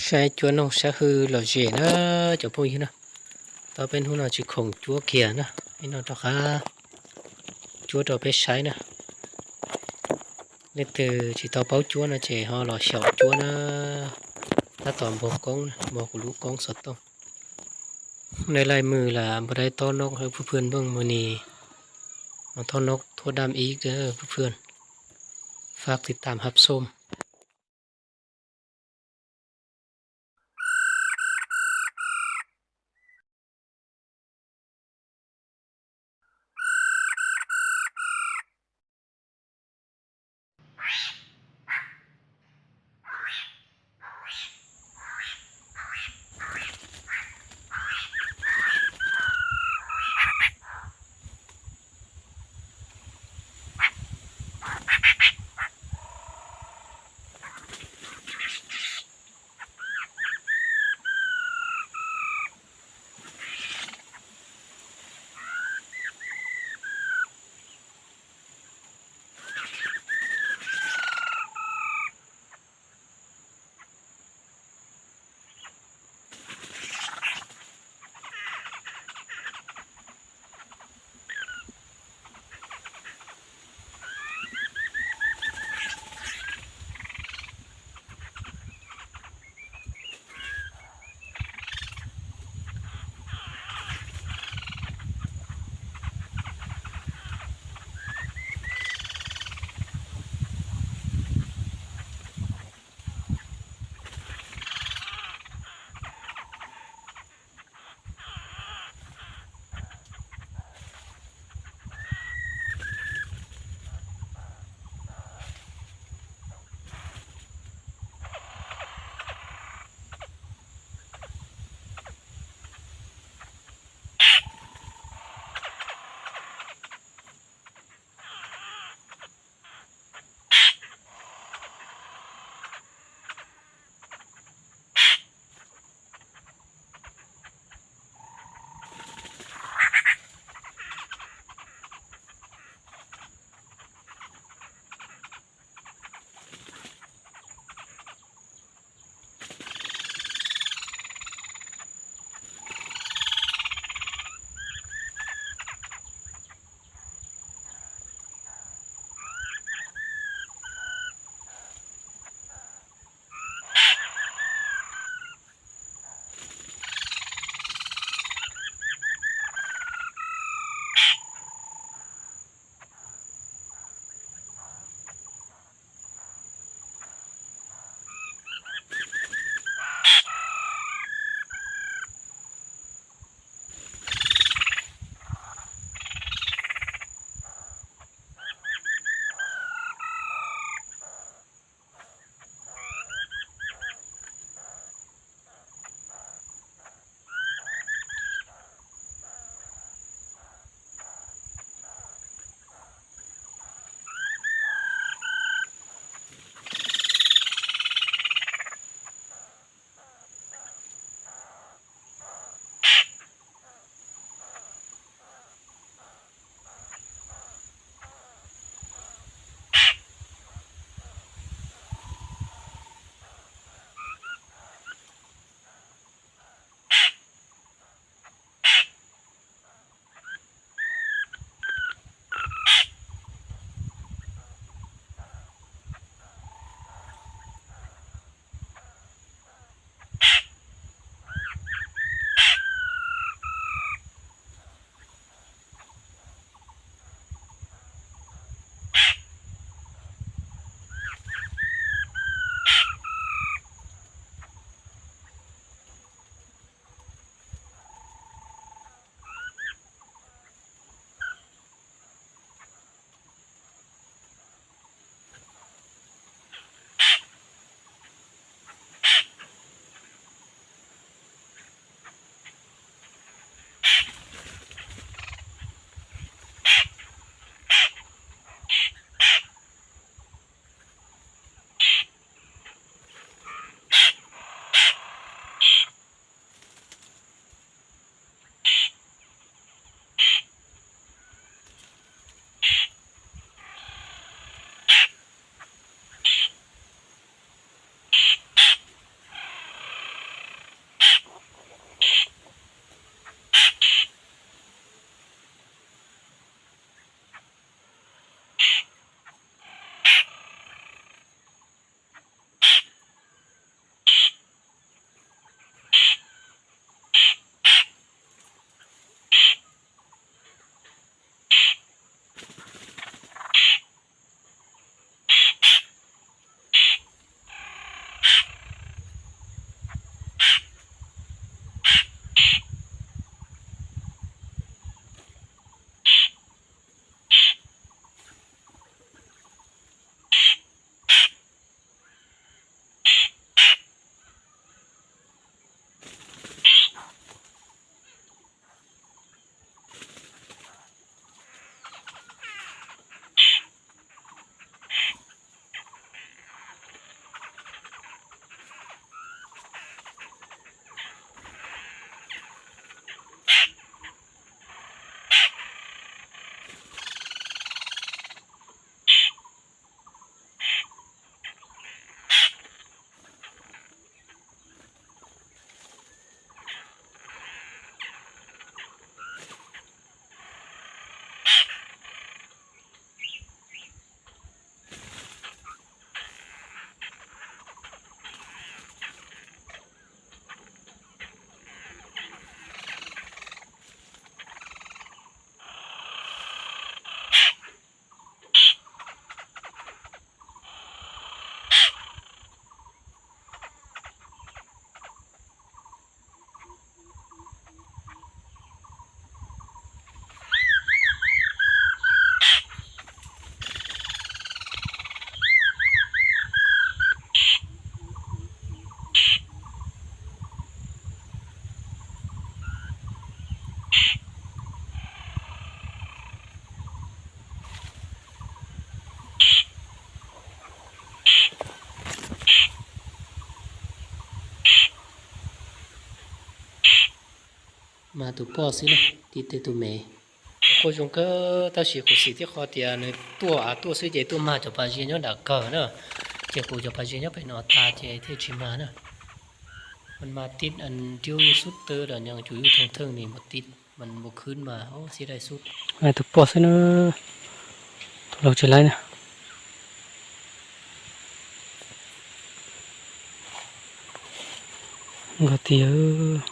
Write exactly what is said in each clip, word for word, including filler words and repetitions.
Saib cuab noog saib hwj lom zem na cov phooj ywg na. Tau peb hnub no tsis khoom cuab kiag na, ib no rov qab cuab rau peb saib na. Leej twg tsis tau paub cuab no ces ho los xyaum cuab na. Tab tom npog koob, npog kuv lub koob xov tooj. Nay laij mws lam npog dai tob nob hab phooj ywg nplooj mus nis, tob nob thuab dam ib phooj ywg. Fab tiv tam hab xom. Mas tus poj xwb na, tib tej tus me. Kuj zoo kawg, tab sis kuv xav thiab qhov tias nws tuaj av tuaj xwb ces tuaj mag cov pas zia nyob nram kawg na, ces kuv cov pas zia nyob pem no tas ces thiaj tsis mag na. Mas mas tib an riub xub tawb los nyob cuv yub thoob theej ni mas tib mas mus khwb mas xib dai xub. Tus poj xwb na, tus laus tsis laib na. Nkauj tiag.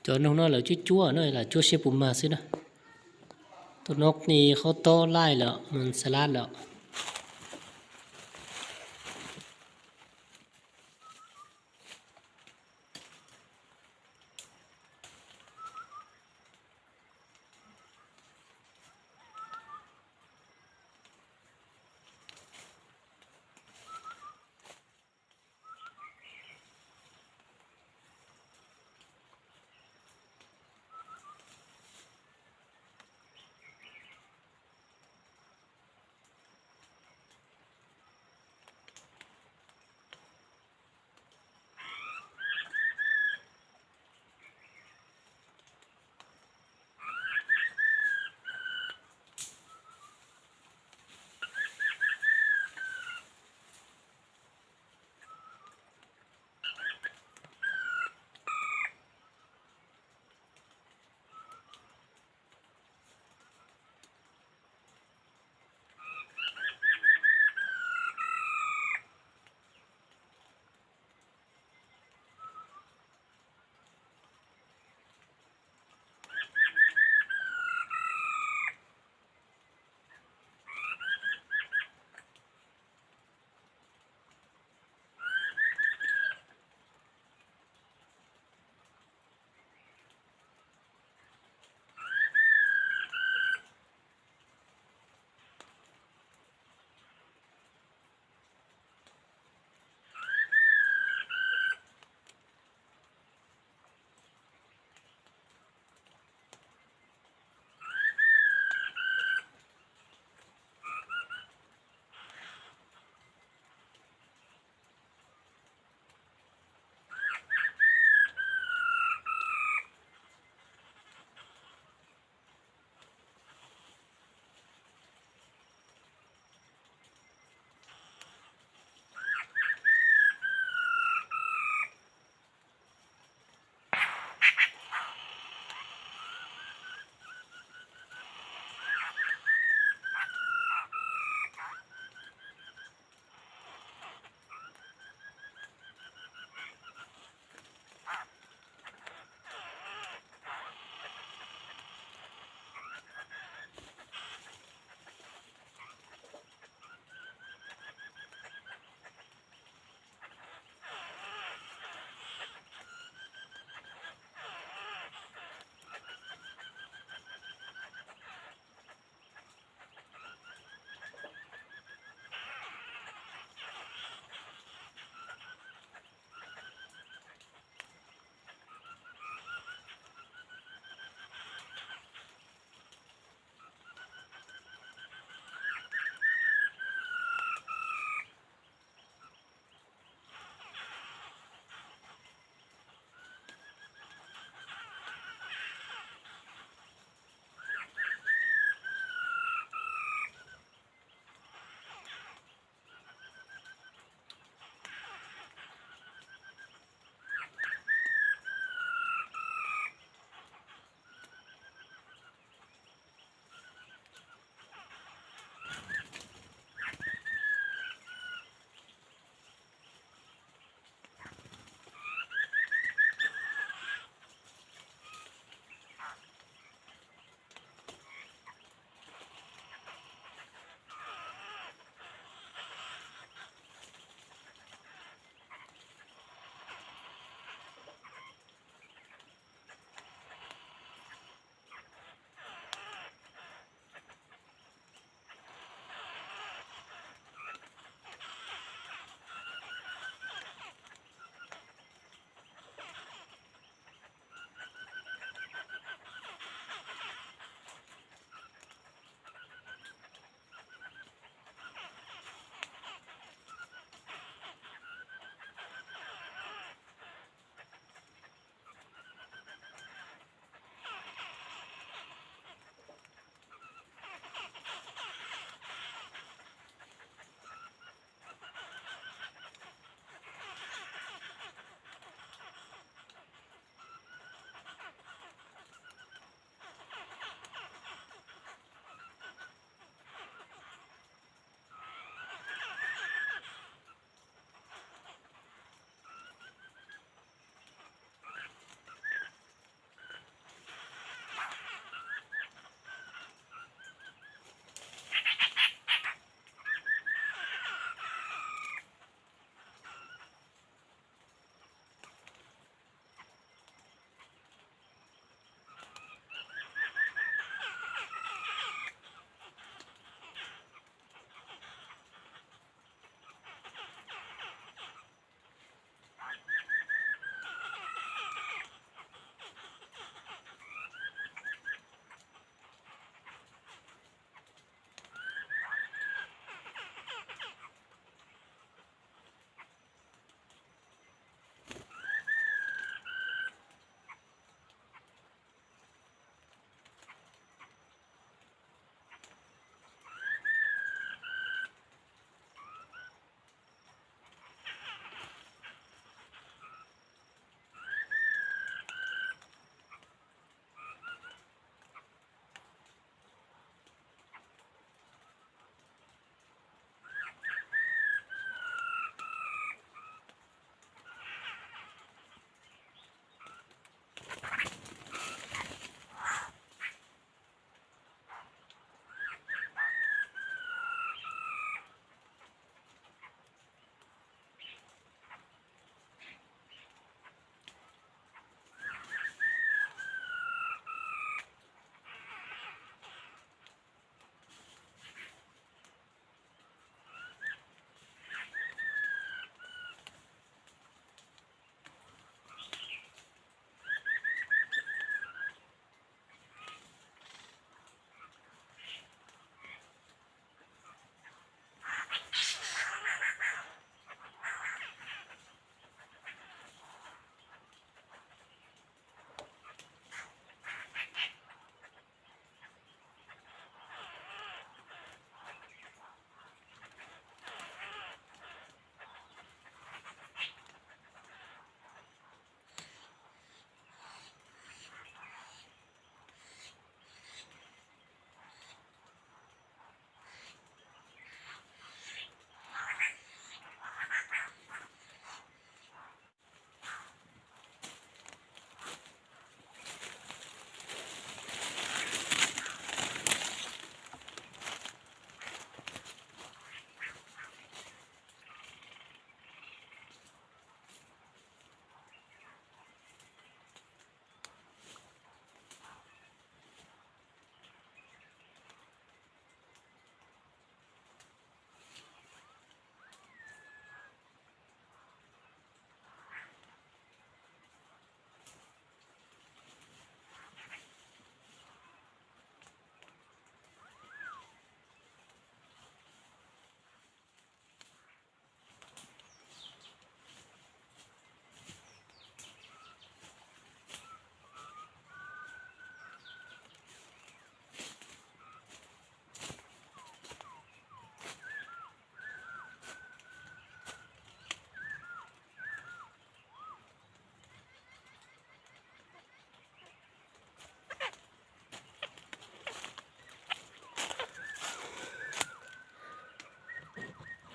Cov noog no lawv cuab cuab no lam cuab seb puas mag xwb na. Tus no ni qhaub tob laij lawm, mas xas lab lawm.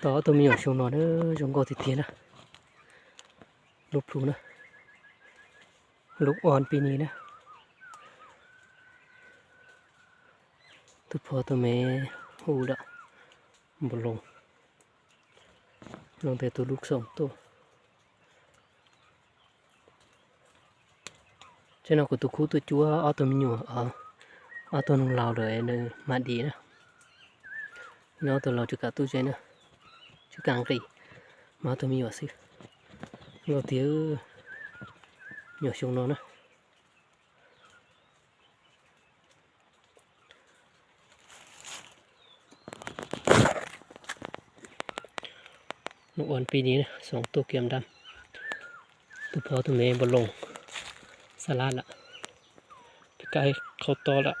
Tau ob tug me nyuam xyoo no na, zoo nkauj tiag tiag na. Lub plhu na, lub on pib ni na. Tug phov tug me hu lawm, npaum loos, loos tes tug lub xoom tuaj. Tsev no kuv tus khub tuaj cuab ob tug me nyuam, ob tug noog laus lawm nws mam dim na. Nyob ob tug laus tsis kam tuaj tsev na, tsis kam nqis, mas ob tug me nyuam xwb. Nkauj tiag, nyuam xyoo no na. Nws on pib ni na, xoom tuaj kiam nram. Tug phov tug me npaum loos, xa laj lawm, pib kaij qhau to lawm.